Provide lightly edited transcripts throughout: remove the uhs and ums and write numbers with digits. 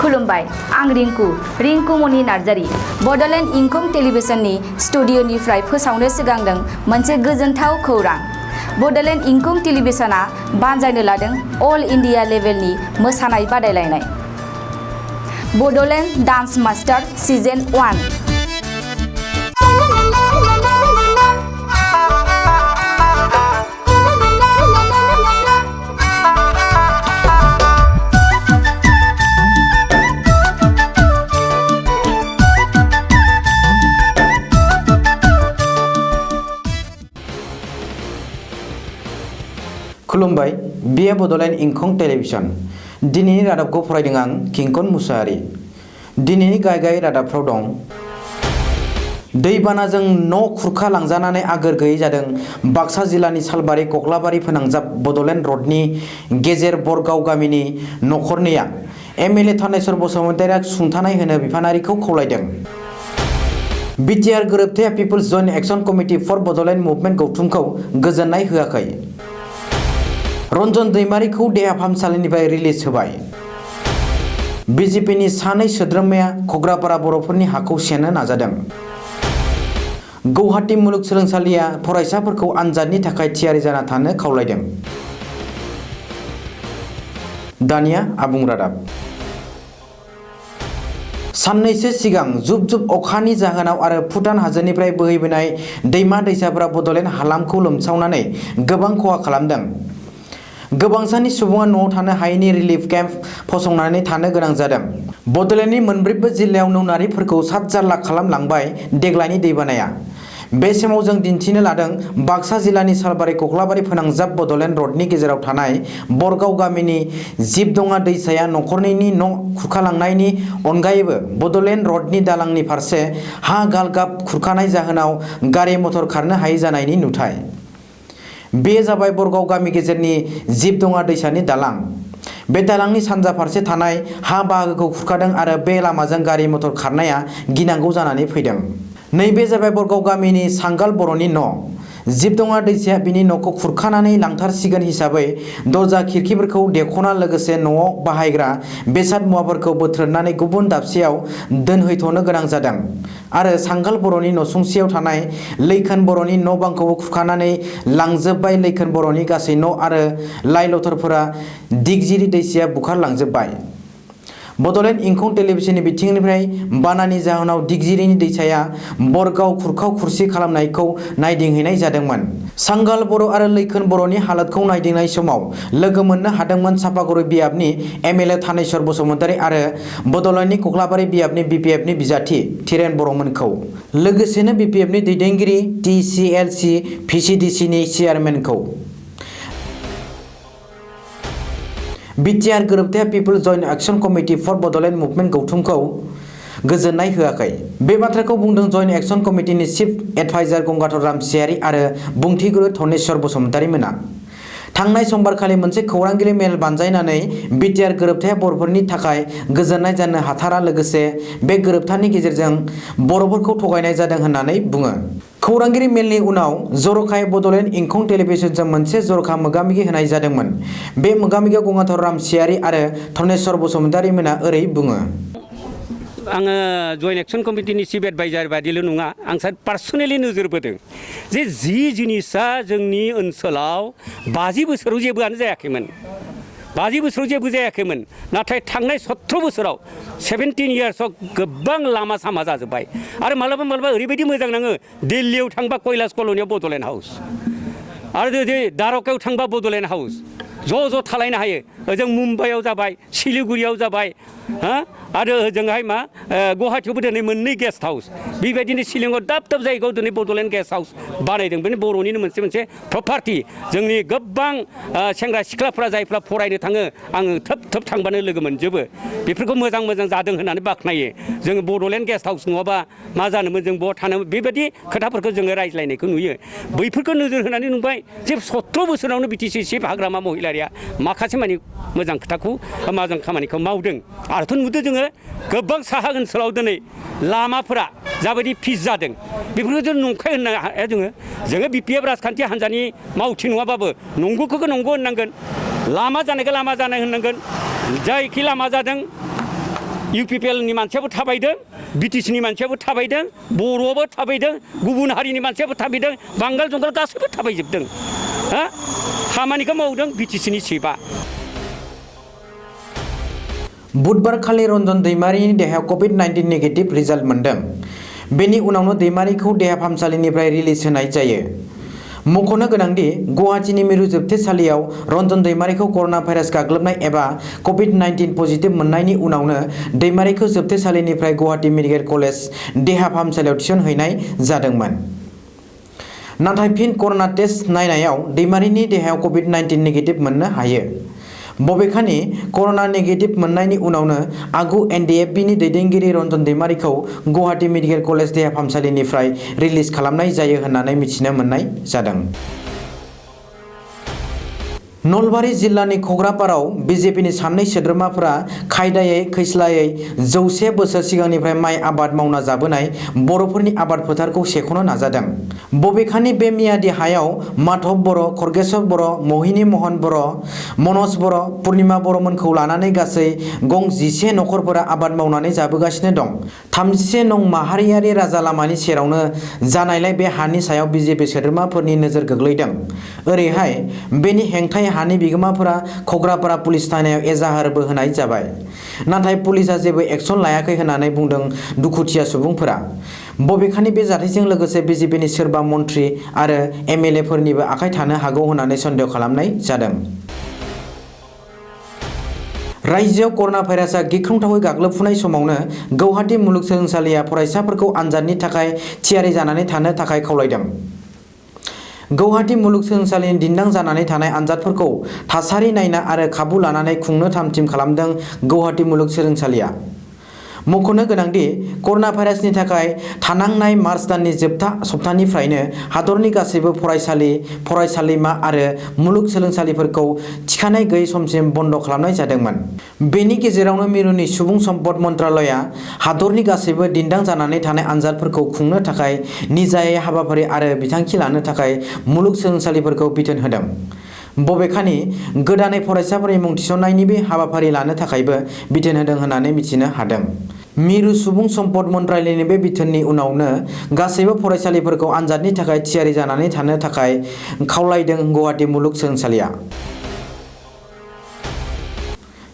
खुलुमबाय आं रिंकु मनि नार्जारी बड'लेण्ड इंखं टेलिभिजननि स्टुडिअनिफ्राय फोसावनो सिगांदों मोनसे गोजोनथाव खौरां। बड'लेण्ड इंखं टेलिभिजना बानजायनो लादों अल इन्डिया लेभेलनि मोसानाय बादायलायनाय बड'लेण्ड डान्स मास्टार सिजन 1। खुलुमबाय बियो बड'लेण्ड इंखं टेलिभिजन। दिनैनि रादाबखौ फरायदों आं किंकन मुसाहारि। दिनैनि गाहाय रादाबफ्राव दं दैबानाजों न' खुरखा लांजानानै आगोर गैयै जादों बाक्सा जिल्लानि सालबारि कक्लाबारि फोनांजाब बड'लेण्ड रडनि गेजेर बरगाव गामिनि नखरनैया एमएलए थानेश्वर बसुमतारिया सुंथानाय होनो बिफानारिखौ खावलायदों। बिटिआर गोरोबथाया people's joint action committee for Bodoland movement गौथुमखौ गोजोननाय होआखै। रन्जन दैमारिखौ देहा फाहामसालिनिफ्राय रिलिज होबाय। बिजेपिनि सानै सोद्रोमाया खग्रापारा बर'फोरनि हाखौ सेनो नाजादों। गुवाहाटी मुलुगसोलोंसालिया फरायसाफोरखौ आनजादनि थाखाय थियारि जाना थानो खावलायदों। दानिया आबुं रादाब। साननैसो सिगां जुब जुब अखानि जाहोनाव आरो भुटान हाजोनिफ्राय बोहैबोनाय दैमा दैसाफोरा बड'लेण्ड हालामखौ लोमसावनानै गोबां खहा खालामदों। गोबांसानि सुबुङा न'आव थानो हायैनि रिलिफ केम्प फसंनानै थानो गोनां जादों। बड'लेण्डनि मोनब्रैबो जिल्लायाव नौनारिफोरखौ सातजारला खालामलांबाय देग्लायनि दैबानाया। बे समाव जों दिन्थिनो लादों बाक्सा जिल्लानि सालबारि कक्लाबारि फोनांजाब बड'लेण्ड रडनि गेजेराव थानाय बरगाव गामिनि जिबदङा दैसाया नखरनैनि न' खुरखालांनायनि अनगायैबो बड'लेण्ड रडनि दालांनि फारसे हा गालगाब खुरखानाय जाहोनाव गारि मटर खारनो हायै जानायनि नुथाय। बे जाबाय बरगाव गामि गेजेरनि जिबदङा दैसानि दालां। बे दालांनि सानजा फारसे थानाय हा बाहागोखौ खुरखादों आरो बे लामाजों गारि मटर खारनाया गिनांगौ जानानै फैदों। नैबे जाबाय बरगाव गामिनि सांगाल बर'नि न'। जिबदङा दैसाया बिनि न'खौ खुरखानानै लांथारसिगोन हिसाबै दरजा खिरखिफोरखौ देखना लोगोसे न'आव बाहायग्रा बेसाद मुवाफोरखौ बोथ्रोदनानै गुबुन दाबसेयाव दोनहैथ'नो गोनां जादों आरो सांगाल बर'नि नसुंसेयाव थानाय लैखोन बर'नि न' बांखौबो खुरखानानै लांजोबबाय। लैखोन बर'नि गासै न' आरो लाइ लथरफोरा दिगजिरि दैसाया बुखारलांजोबबाय। बड'लेण्ड इंखं टेलिभिजननि बिथिंनिफ्राय बानानि जाहोनाव दिगजिरिनि दैसाया बरगाव खुरखाव खुरसि खालामनायखौ नायदिंहैनाय जादोंमोन। सांगाल बर' आरो लैखोन बर'नि हालोदखौ नायदिंनाय समाव लोगो मोननो हादोंमोन सापागुरि बियाबनि एमएलए थानेश्वर बसुमतारि आरो बड'लेण्डनि कक्लाबारि बियाबनि बिपिएफनि बिजाथि थिरेन बर'मोनखौ, लोगोसेनो बिपिएफनि दैदेनगिरि टिसिएलसि भिसिडिसिनि चेयारमेनखौ। बिटिआर गोरोबथाया people's joint action committee for Bodoland movement गौथुमखौ गोजोननाय होआखै। बे बाथ्राखौ बुंदों जयेन्ट एक्शन कमिटिनि चिफ एडभाइजार गंगाधर रामसियारि आरो बुंथिगिरि धनेश्वर बसुमतारि मोना। थांनाय समबारखालि मोनसे खौरांगिरि मेल बानजायनानै बिटिआर गोरोबथाया बर'फोरनि थाखाय गोजोननाय जानो हाथारा, लोगोसे बे गोरोबथानि गेजेरजों बर'फोरखौ थगायनाय जादों होननानै बुङो। खौरांगिरि मेलनि उनाव जर'खायै बड'लेण्ड इंखं टेलिभिजनजों मोनसे जर'खा मोगा-मोगि होनाय जादोंमोन। बे मोगा-मोगियाव गंगाधर रामसियारि आरो धनेश्वर बसुमतारि मोना ओरै बुङो। आङो जयेन्ट एक्शन कमिटिनि चिफ एडभाइजार बादिल' नङा, आं पार्सनेलि नोजोर बोदों जे जि जिनिसा जोंनि ओनसोलाव 50 बोसोराव जेबोआनो जायाखैमोन। 50 बोसोराव जेबो जायाखैमोन, नाथाय थांनाय 17 बोसोराव 17 इयार्सआव गोबां लामा सामा जाजोब्बाय। आरो मालाबा मालाबा ओरैबायदि मोजां नाङो, दिल्लीयाव थांबा कैलाश कल'नियाव बड'लेण्ड हाउस, आरो द्वारकायाव थांबा बड'लेण्ड हाउस, ज' थालायनो हायो। ओजों मुम्बाइआव जाबाय, सिलिगुरियाव जाबाय, आरो ओजोंहाय मा गुवाहाटीयावबो दिनै मोननै गेस्ट हाउस, बेबायदिनो शिलंआव दाब दाब जायगायाव दिनै बड'लेण्ड गेस्ट हाउस बानायदों। बेनो बर'निनो मोनसे प्रपार्टि। जोंनि गोबां सेंग्रा सिख्लाफ्रा जायफ्रा फरायनो थाङो, आङो थोब थांबानो लोगो मोनजोबो। बेफोरखौ मोजां जादों होननानै बाख्नायो। जोङो बड'लेण्ड गेस्ट हाउस नङाबा मा जानोमोन, जों बहा थानो, बेबायदि खोथाफोरखौ जोङो रायज्लायनायखौ नुयो। बैफोरखौ नोजोर होनानै नुबाय जे 17 बोसोरावनो बिटिसि चिफ हाग्रामा महिलारिया माखासे माने मोजां खोथाखौ मोजां खामानिखौ मावदों। आरोथ' नुदों जोङो गोबां साहा ओनसोलाव दिनै लामाफोरा जाबायदि फिस जादों, बेफोरखौ जों नंखाय होननो हाया। जोङो बिपिएफ राजखान्थि हान्जानि मावथि नङाबाबो नंगौखौ नंगौ होननांगोन, लामा जानायखौ लामा जानाय होननांगोन। जायखि लामा जादों UPPLनि मानसियाबो थाबायदों BTCनि मानसियाबो थाबायदों बर'आबो थाबायदों गुबुन हारिनि मानसियाबो थाबायदों बांगाल जंगाल गासैबो थाबायजोबदों हा खामानिखौ मावदों BTCनि चिफआ। बुधबार खालि रन्जन दैमारिनि देहायाव COVID-19 नेगेटिभ रिजाल्ट मोनदों। बेनि उनावनो दैमारिखौ देहा फाहामसालिनिफ्राय रिलिज होनाय जायो। मख'नो गोनांदि गुवाहाटीनि मिरु जोबथेसालियाव रन्जन दैमारिखौ कर'ना भाइरास गाग्लोबनाय एबा COVID-19 पजिटिभ मोननायनि उनावनो दैमारिखौ जोबथेसालिनिफ्राय गुवाहाटी मेडिकेल कलेज देहा फाहामसालियाव थिसनहैनाय जादोंमोन। नाथाय फिन कर'ना टेस्ट नायनायाव दैमारिनि देहायाव COVID-19 नेगेटिभ मोननो हायो। बबेखानि कर'ना नेगेटिभ मोननायनि उनावनो आगु NDFBनि दैदेनगिरि रन्जन दैमारिखौ गुवाहाटी मेडिकेल कलेज देहा फाहामसालिनिफ्राय रिलिज खालामनाय जायो होननानै मिथिनो मोननाय जादों। नलबारि जिल्लानि खग्रापाराव BJPनि सानै सोद्रोमाफोरा खायदायै खैस्लायै 100 बोसोर सिगांनिफ्राय माइ आबाद मावना जाबोनाय बर'फोरनि आबाद फोथारखौ सेख'नो नाजादों। बबेखानि बे मियादि हायाव माधव बर', खर्गेश्वर बर', मोहिनी महन बर', मनज बर', पुर्णिमा बर'मोनखौ लानानै गासै गं 11 नखरफोरा आबाद मावनानै जाबोगासिनो दं। 31 नं माहारियारि राजा लामानि सेरावनो जानायलाय बे हानि सायाव BJP सोद्रोमाफोरनि नोजोर गोग्लैदों। ओरैहाय बेनि हेंथायै हानि बिगोमाफोरा खग्रापारा पुलिस थानायाव एजाहारबो होनाय जाबाय। नाथाय पुलिसा जेबो एक्सन लायाखै होननानै बुंदों दुखुथिया सुबुंफोरा। बबेखानि बे जाथायजों लोगोसे BJPनि सोरबा मन्त्रि आरो MLA फोरनिबो आखाइ थानो हागौ होननानै सन्देह खालामनाय जादों। रायजोआव कर'ना भाइरासआ गिख्रंथावै गाग्लोबफुनाय समावनो गुवाहाटी मुलुगसोलोंसालिया फरायसाफोरखौ आनजादनि थाखाय थियारि जानानै थानो थाखाय खावलायदों। गुवाहाटी मुलुगसोलोंसालिनि दिन्दां जानानै थानाय आनजादफोरखौ थासारि नायना आरो खाबु लानानै खुंनो थाम-थिम खालामदों गुवाहाटी मुलुगसोलोंसालिया। मख'नो गोनांदि कर'ना भाइरासनि थाखाय थानांनाय मार्च दाननि जोबथा सप्तानिफ्रायनो हादरनि गासैबो फरायसालि, फरायसालिमा आरो मुलुगसोलोंसालिफोरखौ थिखानाय गैयै समसिम बन्द' खालामनाय जादोंमोन। बेनि गेजेरावनो मिरुनि सुबुं सम्पद मन्त्रालयआ हादरनि गासैबो दिन्दां जानानै थानाय आनजादफोरखौ खुंनो थाखाय निजायै हाबाफारि आरो बिथांखि लानो थाखाय मुलुगसोलोंसालिफोरखौ बिथोन होदों। बबेखानि गोदानै फरायसाफोरनि मुं थिसननायनि बे हाबाफारि लानो थाखायबो बिथोन होदों होननानै मिथिनो हादों। मिरु सुबुं सम्पद मन्त्रालयनि बे बिथोननि उनावनो गासैबो फरायसालिफोरखौ आनजादनि थाखाय थियारि जानानै थानो थाखाय खावलायदों गुवाहाटी मुलुगसोलोंसालिया।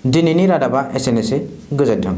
दिनैनि रादाबा एसेनोसै। गोजोन्थों।